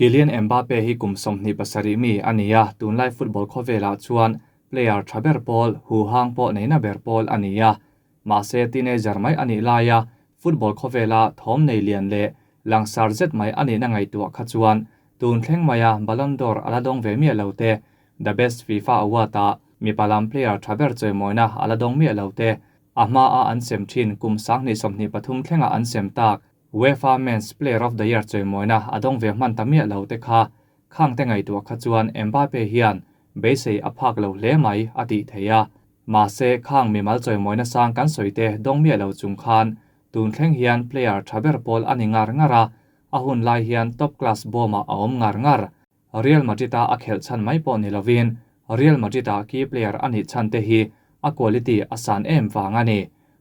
Kylian Mbappe hi kum 27 mi a ni a, tunlai football khawvelah chuan player tha ber pawl, huhang pawh neina ber pawl a ni a. Mahse teenager mai a nih laia football khawvela thawm nei lian leh langsar zet mai a nihna ngaihtuah kha chuan tun thleng maia Ballon d'Or a la dawng ve miah lo te, The Best FIFA Award-ah mipa lam player tha ber chawimawina a la dawng miah lo te, a hmaa an sem thin kum 2023 thlenga an sem tak UEFA Men's Player of the Year chawimawina a dawng ve hman ta miah lo te kha khang te ngaihtuah kha chuan Mbappe hian beisei a phak lo hle mai a tih theih a. Mahse khang mimal chawimawina sang kan sawi te dawng miah lo chung khan tun thleng hian player tha ber pawl a ni ngar ngar a, a hun lai hian top class bawmah a awm ngar ngar. Real Madrid-a a khelh chhan mai pawh ni lovin Real Madrid-a key player a nih chhan te hi a quality a san em vang a ni.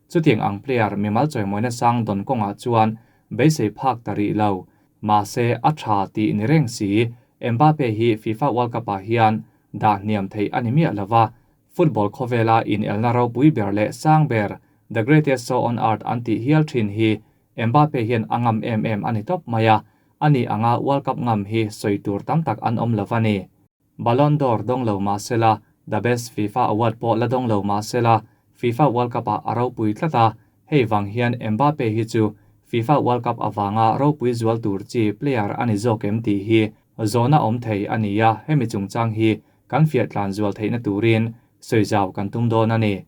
Chutiang ang player mimal chawimawina sang dawn kawngah chuan beisei phak ta rih lo. Mahse a tha tih ni reng si, Mbappe hi FIFA World Cup-ah hian dah hniam theih a ni miah lova, football khawvela inelna ropui ber leh sang ber The Greatest Show on Earth an tih hial thin hi Mbappe hian a ngam em em a ni tawp mai a, ani anga World Cup ngam hi sawi tur tam tak an awm lo a ni. Ballon d'Or dawng lo mah sela, The Best FIFA Award pawh la dawng lo mah sela, FIFA World Cup-ah a ropui tlat a, hei vang hian Mbappe hi chu FIFA World Cup avanga ropui zual tur chi player a ni zawk em tih hi zawhna awm thei a ni a, hemi chungchang hi kan fiah tlan zual theihna turin sawi zau kan tum dawn a ni.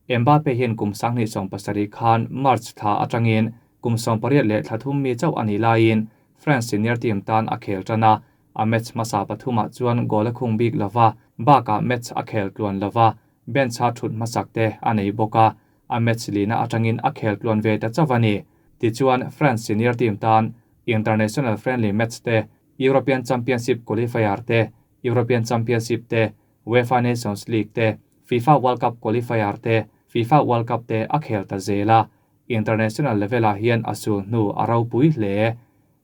Mbappe hian kum 2017 khan March thla atangin kum 83 mi chauh a nih laiin France senior team tan a khel tan a, a match hmasa pathumah chuan goal a khung bik lova, bakah match a khel tluan lova, bench a thut hmasak te a nei bawk a, a match lina atangin a khel tluan ve ta chauh a ni. Tichuan France senior team tan international friendly match te, European Championship qualifier te, European Championship te, UEFA Nations League te, FIFA World Cup qualifier te, FIFA World Cup te a khel ta zel a, international level-ah hian a sul hnu a ropui hle.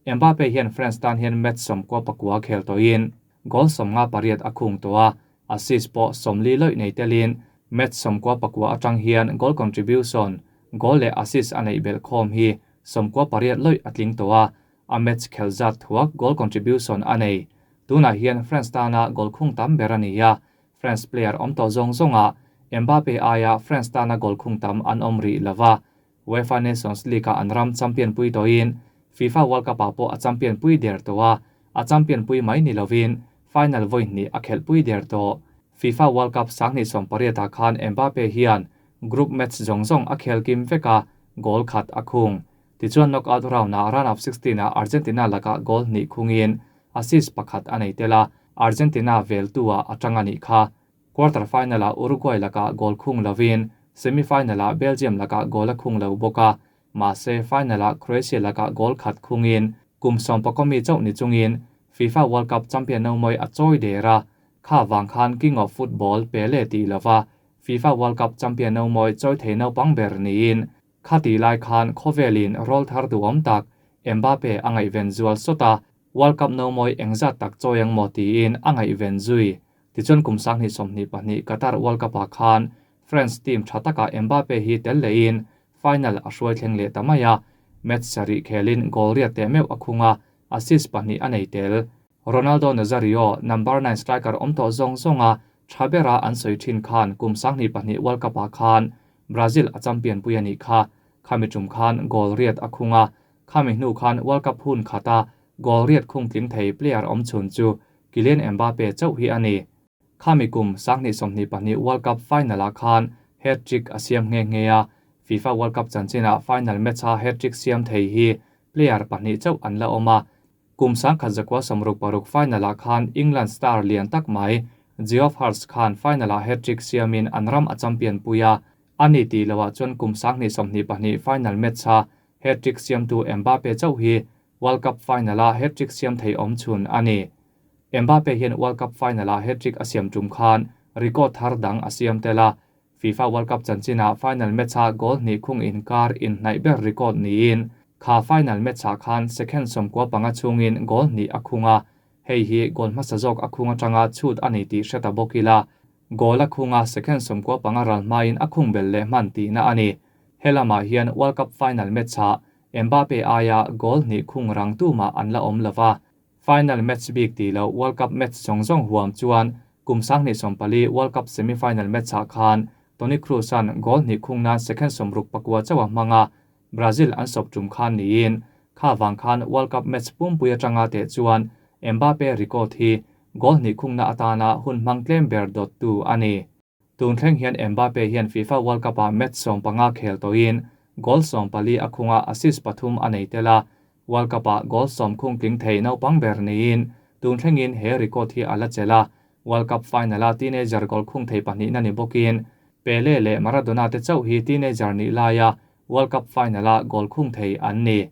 Mbappe hian France tan hian match 99 khel tawhin goal 58 a khung tawh a, assist pawh 40 lawih nei telin match 99 atang hian goal contribution, goal leh assist a neih belh khawm hi 98 lawih a tling tawh a, a match khel zat thuak goal contribution a nei. Tunah hian France tana goal khung tam ber a ni a, France player awm tawh zawng zawnga Mbappe aia France tana goal khung tam an awm rih lova, UEFA Nations League-ah an ram champion pui tawhin FIFA World Cup-ah pawh a champion pui der tawh a, a champion pui mai ni lovin final vawi hnih a khelh pui der tawh. FIFA World Cup 2018-ah khan Mbappe hian group match zawng zawng a khel kim vek a, goal khat a khung. Tichuan knockout round-ah round of 16-ah Argentina lakah goal hnih khungin assist pakhat a nei tel a, Argentina vel tu-ah a tang a nih kha. Quarter final-ah Uruguay lakah goal khung lovin semi-final-ah Belgium lakah goal a khung lo bawk a, mahse final-ah Croatia lakah goal khat khungin kum 14 mi chauh ni chungin FIFA World Cup champion no mawi a chawi der a, kha vang khan King of Football Pele tih lova FIFA World Cup champion no mawi chawi thei naupang ber niin khati lai khan khawvelin rawl thar duhawm tak Mbappe a ngaihven zual sawt a, World Cup no mawi engzat tak chawi ang maw tiin a ngaihven zui. Tichuan kum 2022 Qatar World Cup-ah khan France team tha takah Mbappe hi tel lehin final a hruai thleng leh ta mai a, match sarih khelin goal riat teh meuh a khung a, assist pahnih a nei tel. Ronaldo Nazario, number 9 striker awm tawh zawng zawnga tha bera an sawi thin khan kum 2022 World Cup-ah khan Brazil a champion pui a nih kha. Khami tum khan goal riat a khung a, khami hnu khan World Cup hun khata goal riat khung tling thei player awm chhun chu Kylian Mbappe chauh hi a ni. Khami kum 2022 World Cup final-ah khan hat-trick a siam nghe nghe a, FIFA World Cup chanchinah final match-a hat-trick siam thei hi player pahnih chauh an la awm a. Kum 1966 final-ah khan England star lian tak mai Geoff Hurst khan final-ah hat-trick siamin an ram a champion pui a, ani tih loah chuan kum 2022 final match-a hat-trick siamtu Mbappe chauh hi World Cup final-a hat-trick siam thei awm chhun a ni. Mbappe hian World Cup final-ah hat-trick a siam tum khan record thar dang a siam tel a, FIFA World Cup chanchinah final match-a goal hnih khung inkar inhnaih ber record niin kha final match-ah khan second 95 chhungin goal hnih a khung a, hei hi goal hmasa zawk a khung atanga chhut a ni tih hre ta bawk ila, goal a khunga second 95 ral hmain a khung bel leh hman tihna a ni. Helamah hian World Cup final match-ah Mbappe aia goal hnih khung rang tumah an la awm lova. Final match bik tih loh World Cup match zawng zawng huam chuan kum 2014 World Cup semi-final match-ah khan Toni Kroos-a'n goal hnih khung nan second 69 chauh a hmang a, Brazil an sawp tum khan niin kha vang khan World Cup match pumpui atanga teh chuan Mbappe record hi goal hnih khungna atana hun hmang tlem ber dawttu a ni. Tun thleng hian Mbappe hian FIFA World Cup-ah match 15 khel tawhin goal 14 a khunga assist 3 a nei tel a, World Cup-ah goal 10 khung tling thei naupang ber niin tun thlengin he record hi a la chelh a, World Cup final-a teenager goal khung thei pahnihna ni bawkin Pele leh Maradona te chauh hi teenager nih laia World Cup final-a goal khung thei an ni.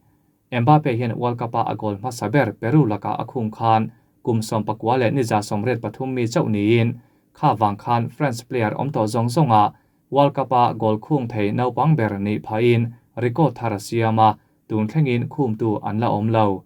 Mbappe hian World Cup-a a goal hmasa ber Peru lakah a khung khan kum 19 leh ni 183 mi chauh niin kha wang khan France player awm tawh zawng zawnga World Cup-a goal khung thei naupang ber ni phain record thar a siam a, tun thlengin khumtu an la awm lo.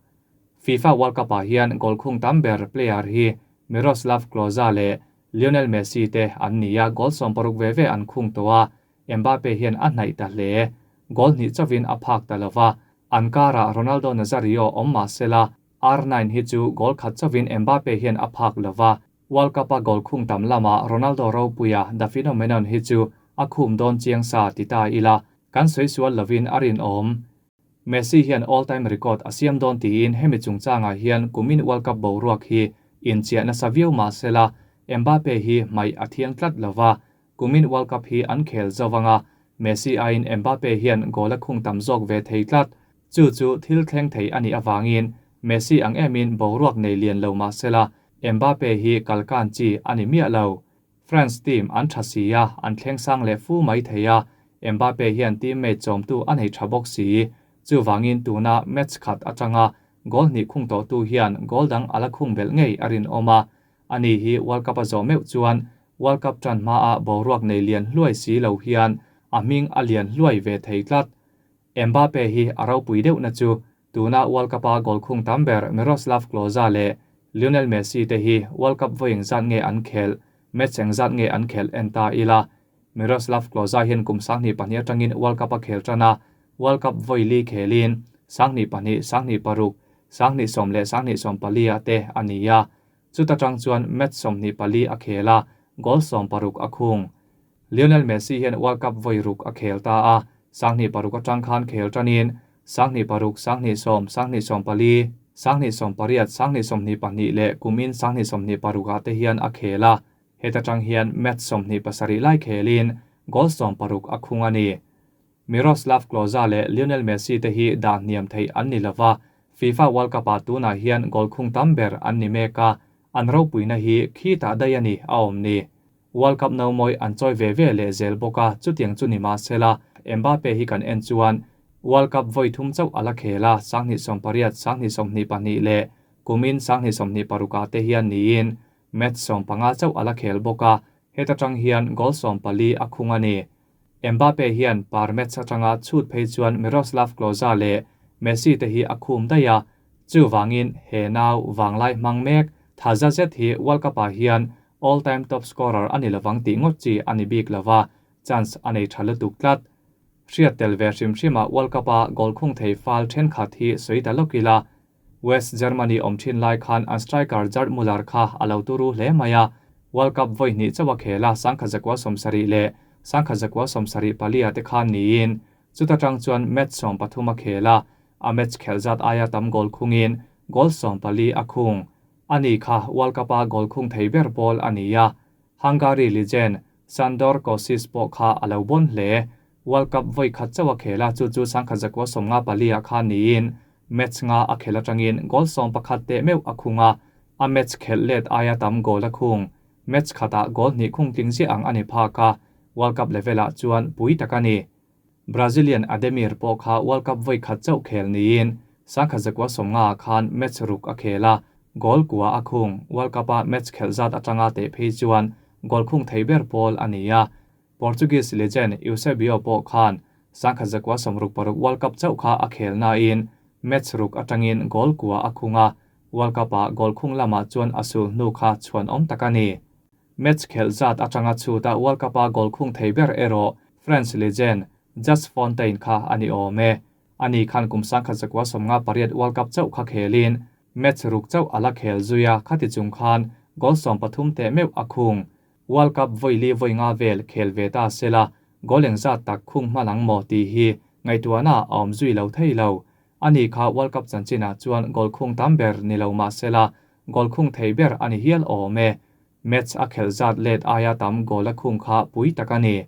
FIFA World Cup-ah hian goal khung tam ber player hi Miroslav Klose leh Lionel Messi te an ni a, goal 60 ve ve an khung tawh a, Mbappe hian a hnaih ta hle. Goal hnih chauhin a phak ta lova, an karah Ronaldo Nazario awm mah sela, R9 hi chu goal khat chauhin Mbappe hian a phak lova, World Cup-a goal khung tam lama Ronaldo ropuia the phenomenon hi chu a khum dawn chiang sa ti ta ila, kan sawi sual lovin a rin awm. Messi hian all-time record a siam dawn tiin hemi chungchangah hian kumin World Cup boruak hi inchiah nasa viau mah sela, Mbappe hi hmaih a thiang tlat lova, kumin World Cup hi an khel zawanga, Messi aiin Mbappe hian goal a khung tam zawk ve thei tlat. Chu chu thil thleng thei ani awangin Messi ang emin boruak nei lian lo mah sela, Mbappe hi kalkan chi ani miah lo. France team an tha sia, an thleng sang leh fu mai thei a, Mbappe hian teammate chawmtu a nei tha bawk si. Chu wangin tuna match khat atanga goal hnih khung tawh tu hian goal dang ala khung bel ngei a rin awm a. Ani hi World Cup a zawh meuh chuan World Cup tan hma a boruak nei lian hluai si lo hian a hming a lian hluai ve thei tlat. Mbappe hi a ropui deuh na chu tuna World Cup a goal khung tam ber Miroslav Klose leh Lionel Messi te hi World Cup voing zat nge an khel, match eng zat nge an khel en ta ila. Miroslav Klose hian kum 2002 atangin World Cup a khel tana, World Cup voi li khelin 2002, 2006, 2010 leh 2014 a te ania. Chuta tang chuan match 24 a khela, goal 60 a khung. Lionel Messi hian World Cup voi ruk a khel ta a, 2006 atang khan khel tanin 2006, 2010, 2014, 2018, 2022 leh kumin 2026 a te hian a khela. Heta tang hian match 27 lai khelin goal 60 a khung ani. Miroslav Klose leh Lionel Messi te hi dan hniam thei an ni lova, FIFA World Cup a tuna hian goal khung tam ber an ni meka, an ropuina hi khi ta dai ani a awm ni. World Cup no moi an choi ve ve le zel boka chutiang chu ni ma sela, Mbappe hi kan en chuan World Cup voi thum chau ala khela 2018, 2022 le kumin 2026 te hian niin match 15 chau ala khel boka, heta tang hian goal 14 a khung ani. Mbappe hian par match atanga chut phei chuan Miroslav Klose leh Messi te hi a khum daia, chu wangin he nau wanglai mang mek thaza zet hi World Cup ah hian all time top scorer ani lawang ti ngot chi ani bik lawa, chance anei thalu tuk tlat. Hriat tel ve hrim hrima World Cup a goal khung thei fal then khat hi soita lokila. West Germany awm thin lai khan an striker Gerd Muller kha alo turu hle maya, World Cup voi hnih chawa khela 1970 leh 1974 te khan niin chuta tang chuan match 13 a khela, a match khelzat aia tam goal khungin goal 14 a khung. Ani kha World Cup a goal khung thei ber ball ania. Hungary legend Sandor Kocsis pawh kha alo bon hle, World Cup voi khat chawa khela chu chu 1954 a khan niin match nga a khela tangin goal 11 te meu a khunga, a match khel let aia tam goal a khung. Match khata goal hnih khung tling chi ang ani pha ka, World Cup levela chuan pui takani. Brazilian Ademir pawh kha World Cup voi khat chauh khel niin 1950 khan match ruk a khela, goal kua a khung. World Cup a match khel zat atanga te phei chuan goal khung thei ber pawl ania. Portuguese legend Eusebio pawh khan 1966 World Cup chauh kha a khel na in match ruk atangin goal kua a khunga, World Cup a goal khung lama chuan asul nu kha chuan awm takani. Match khel zat atanga chuta World Cup a goal khung thei ber ero France legend Just Fontaine kha ani awm e. Ani khan kum 1958 World Cup chauh kha khelin Match ruk chauh a la khel zui a, khati chung khan goal 13 teh meuh a khung. World Cup vawi li vawi nga vel khel ve ta sela, goal engzat tak khung hman ang maw tih hi ngaihtuahna a awm zui lo thei lo. Ani kha World Cup chanchinah chuan goal khung tam ber ni lo mah sela, goal khung thei ber a ni hial awm e. Match a khelh zat let aia tam goal a khung kha pui tak a ni.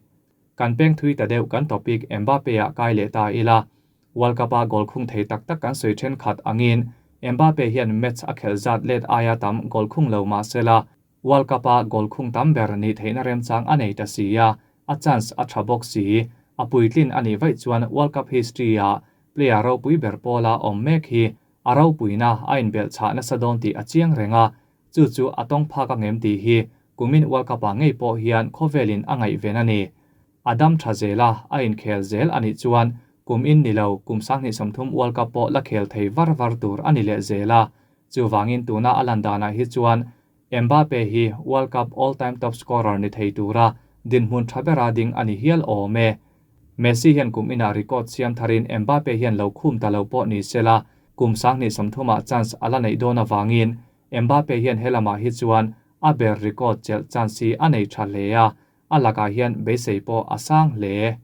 Kan peng thui ta deuh kan topic Mbappe-ah kai leh ta ila. World Cup-a goal khung thei tak tak kan sawi thenkhat angin Mbappe hian match a khelh zat let aia tam goal khung lo mah sela, World Cup-a goal khung tam ber nih theihna remchang a nei ta si a, a chance a tha bawk si. A puitlin a nih vaih chuan World Cup history-ah player ropui ber pawla awm mek hi a ropuina a inbelh chhah nasa dawn tih a chiang reng a, chu chu a tawng phak a ngem tih hi kumin World Cup-ah ngei pawh hian khawvelin a ngaihven a ni. A dam tha zel a, a inkhel zel a nih chuan kum in ni lo, kum 2030 World Cup pawh la khel thei var var tur a ni leh zel a. Chuvangin tuna a lan danah hi chuan Mbappe hi World Cup all-time top scorer ni thei tura dinhmun tha bera ding a ni hial awm e. Messi hian kum inah record siam tharin Mbappe hian lo khum ta lo pawh ni sela, kum 2030ah chance a la neih dawn avangin Mbappe hian helamah hi chuan a ber record chelh chance hi a nei tha hle a, a lakah hian beisei pawh a sang hle.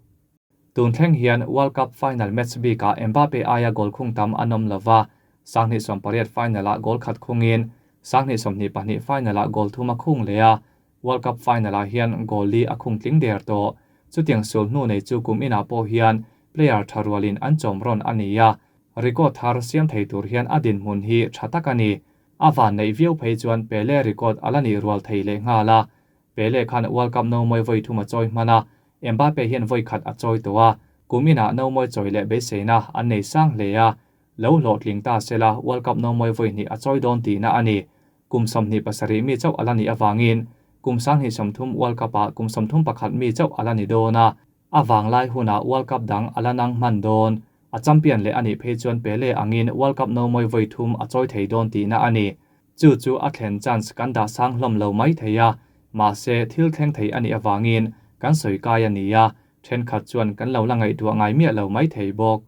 Tun thleng hian World Cup final match bikah Mbappe aia goal khung tam an awm lova, 2018 final-ah goal khat khungin 2022 final-ah goal thum a khung leh a, World Cup final-ah hian goal li a khung tling der tawh. Chutiang sul hnu nei chu kum inah pawh hian player tha rualin an chawm rawn a ni a, record thar siam thei tur hian a dinhmun hi tha tak a ni. A van neih viau phei chuan Pele record a la nih rual thei leh nghal a. Pele khan World Cup no mawi vawi thum a chawi hman a, Mbappe hian vawi khat a chawi tawh a, kum inah no mawi chawi leh beiseina an nei sang hle a. Lo hlawhtling ta sela World Cup no mawi vawi hnih a chawi dawn tihna a ni. Kum 27 mi chauh a la nih avangin kum 2030 World Cup-ah kum 31 mi chauh a la ni dawn a, a vanglai hunah World Cup dang a la nang hman dawn. A champion leh a nih phei chuan Pele angin World Cup no mawi vawi thum a chawi thei dawn tihna a ni. Chu chu a thlen chance kan dah sang hlawm lo mai thei a, mahse thil thleng thei a nih avangin kan sawi kai a ni a, thenkhat chuan kan lo la ngaihtuah ngai miah lo mai thei bawk.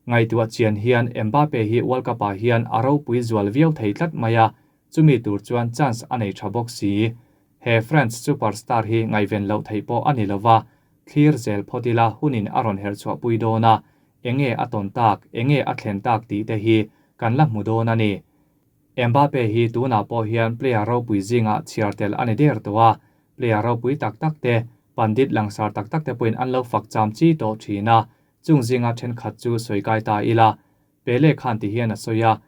Ngaihtuah chian hian Mbappe hi World Cup-ah hian a ropui zual viau thei tlat mai a, chumi tur chuan chance a nei tha bawk si. He French superstar hi ngaihven loh theih pawh a ni lo va, thlir zel phawt ila hunin a rawn herh chhuahpui dawn a, enge a tawn tak, enge a thlen tak tih te hi kan la hmu dawn a ni. Mbappe hi tunah pawh hian player ropui zingah chhiar tel a ni der tawh a, player ropui tak tak te, pandit langsar tak tak te pawhin an lo fak cham chi tawh thin a, chung zinga thenkhat chu sawi kai ta ila. Pele khan ti hian a sawi a,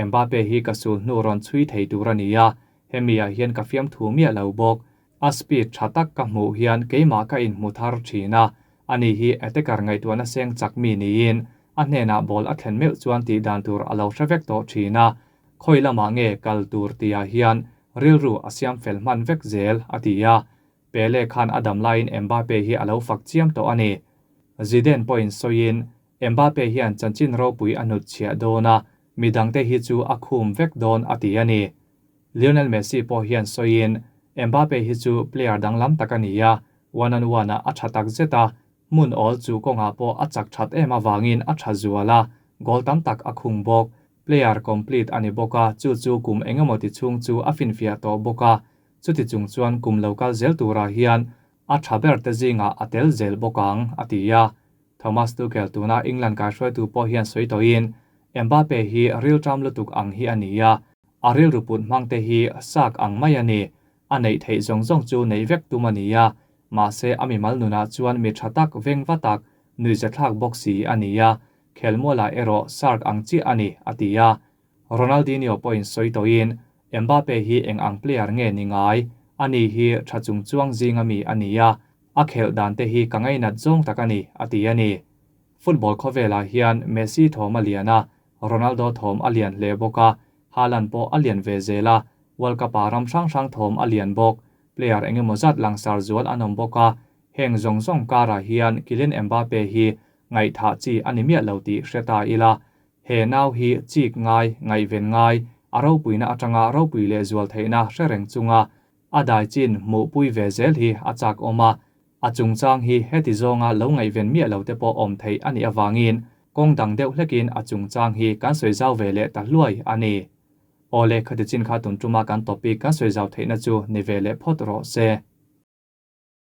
Mbappe hi ka sul hnu rawn chhui thei tur a ni a, hemi ah hian ka fiam thu miah lo bawk. A speed tha tak ka hmuh hian keimah ka inhmu thar thin a, ani hi attacker ngaihtuahna seng chak mi niin a hnenah ball a thlen meuh chuan tih dan tur a lo hre vek tawh thin a, khawi lamah nge kal tur tihah hian rilru a siam fel hman vek zel, a ti a. Pele khan a dam laiin Mbappe hi a lo fak chiam tawh a ni. Zidane pawhin sawiin Mbappe hian chanchin ropui a hnut chhiah dawn a, midangte hi chu a khum vek dawn a ti a ni. Lionel Messi pawh hian sawiin Mbappe hi chu player danglam tak a ni a, one on one ah a tha tak zet a, hmun awl chu kawngah pawh a chak that em avangin a tha zual a, goal tam tak a khung bawk. Player complete a ni bawk a, chu chu kum engemaw ti chhung chu a finfiah tawh bawk a, chuti chung chuan kum lo kal zel turah hian a tha ber te zingah a tel zel bawk ang, a ti a. Thomas Tuchel tuna England kaihruaitu pawh hian sawi tawhin Mbappe hi rilṭam lutuk ang hi a ni a, a rilru put hmang te hi sak ang mai a ni. A neih theih zawng zawng chu neih vek tum a ni a, mahse a mimal nunah chuan mi tha tak veng va tak nuihzathlak bawk si a ni a, khelmualah erawh shark ang chiah a ni, a ti a. Ronaldinho pawhin sawi tawhin Mbappe hi eng ang player nge ni ngai? Ani hi tha chung chuang zinga mi a ni a, a khelh dan te hi ka ngainat zawng tak a ni, a ti a ni. Football khawvelah hian Messi thawm a lian a, Ronaldo thawm a lian hle bawk a, Haaland pawh a lian ve zel a, World Cup-ah ram hrang hrang thawm a lian bawk. Player engemaw zat langsar zual an awm bawk a, heng zawng zawng karah hian Kylian Mbappe hi ngaihthah chi a ni miah lo tih hre ta ila. He nau hi chik ngai, ngaihven ngai, a ropuina atanga ropui leh zual theihna hre reng chunga a dai chin hmuhpui ve zel hi a chak awm a. A chungchang hi heti zawnga lo ngaihven miah lo te pawh awm theih a nih avangin kawng dang deuh hlekin a chungchang hi kan sawi zau ve leh ta hluai a ni. Awle, khati chin kha tun tuma kan topic kan sawi zau theihna chu ni ve leh phawt rawh se.